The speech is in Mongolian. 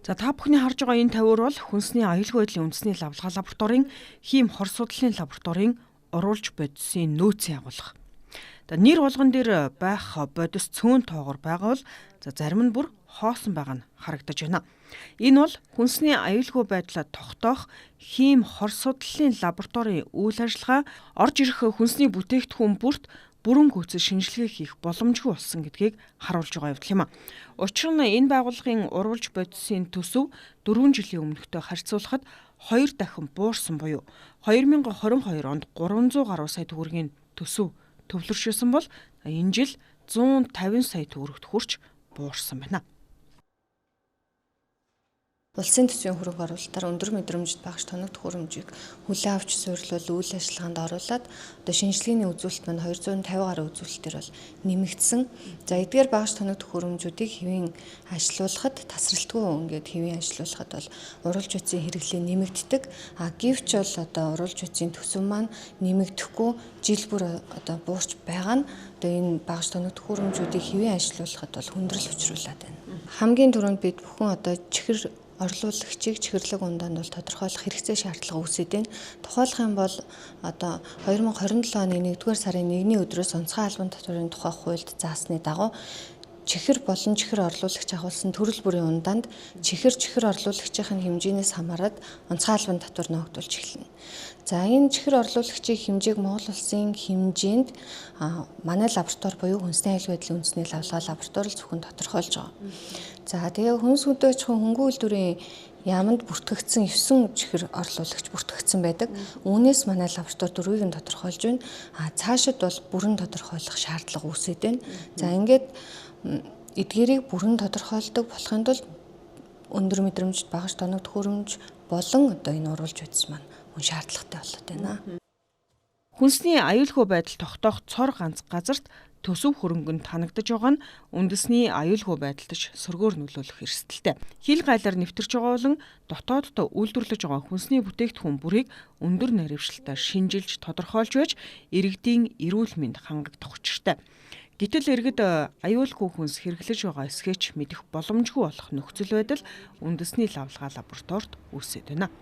За, та бүхний харж байгаа энэ тавиур бол хүнсний аюулгүй байдлын үндэсний лавлгаа лабораторийн хийм хор судлалын лабораторийн уруулж бодисын нөөцийн агуулга. За, нэр болгон дээр байх бодис цөөн тоогоор байгаа бол за зарим нь бүр хоосон байгаа нь харагдаж байна. Энэ бол хүнсний аюулгүй байдлаа тогтоох хийм хор судлалын лабораторийн үйл ажиллагаа орж ирэх хүнсний бүтээгдэхүүн бүрт бүрэн гүйцэл шинжилгээ хийх боломжгүй болсон гэдгийг харуулж байгаа явдал юм. Учир нь энэ байгууллагын уруулж бодисын төсөв 4 жилийн өмнөхтэй харьцуулахад 2 дахин буурсан буюу 2022 онд 300 гаруй сая төгрөгийн төсөв төвлөршүүлсэн бол энэ жил 150 сая төгрөгт хүрч буурсан байна. Улсын төсвийн хөрөнгө оруулалтаар өндөр мэдрэмжит багш тоног төхөөрөмжийг хүлээн авч суйрлуул үйл ажиллагаанд оруулаад одоо шинжилгээний үзүүлэлт маань 250 гаруй үзүүлэлтээр бол нэмэгдсэн. За, эдгээр багш тоног төхөөрөмжүүдийг хэвийн ажилуулахад тасралтгүй ингээд хэвийн ажилуулахад бол уруулж утсын хэрэглээ нэмэгддэг. А гэвч бол одоо уруулж утсын төсөв маань нэмэгдэхгүй жил бүр одоо буурч байгаа нь одоо энэ багш тоног төхөөрөмжүүдийг хэвийн ажилуулахад бол хүндрэл учруулад байна. Хамгийн түрүүнд бид бүхэн одоо чихэр орлуулагчийг чихэрлэг ундаанд бол тодорхойлох хэрэгцээ шаардлага үүсээд байна. Тухайлах юм бол одоо 2027 оны 1-р сарын 1-ний өдрөөс онцгой албан татварын тухай хуульд заасны дагуу чихэр болон чихэр орлуулагч агуулсан төрөл бүрийн ундаанд чихэр чихэр орлуулагчийн хэмжээнээс хамаарат онцгой албан татвар ноогдуулж эхэлнэ. За, энэ чихэр орлуулагчийн хэмжээг Монгол улсын хэмжээнд манай лаборатори буюу хүнсний аюулгүй байдлын үндэсний лавлгаа лаборатори л зөвхөн тодорхойлж байгаа. За, тэгээ хүнс хөдөө аж ахуйн хөнгөн үйлдвэрийн яаманд бүртгэгдсэн 9 чихэр орлуулагч бүртгэгдсэн байдаг. Үүнээс манай лаборатори дөрвийг нь тодорхойлж байна. А цаашид бол бүрэн тодорхойлох шаардлага үүсээд байна. За, ингээд эдгээрийг бүрэн тодорхойлдог болохын тулд өндөр мэдрэмжит багш тоног төхөөрөмж болон одоо энэ уруулж утас маань мөн шаардлагатай болоод байна. Хүнсний аюулгүй байдал тогтоох цор ганц газарт төсөв хөрөнгө нь танагдаж байгаа нь үндэсний аюулгүй байдалд ч сөргөөр нөлөөлөх эрсдэлтэй. Хил гайлаар нэвтэрч байгаа болон дотооддоо үйлдвэрлэж байгаа хүнсний бүтээгдэхүүн бүрийг өндөр наривчлалтаар шинжилж тодорхойлж байж иргэдийн эрүүл мэнд хангагдах учиртай. Гэтэл иргэд аюулгүй хүнс хэрэглэж байгаа эсхийг ч мэдэх боломжгүй болох нөхцөл байдал үндэсний лавлгаа лабораторид үүсээд байна.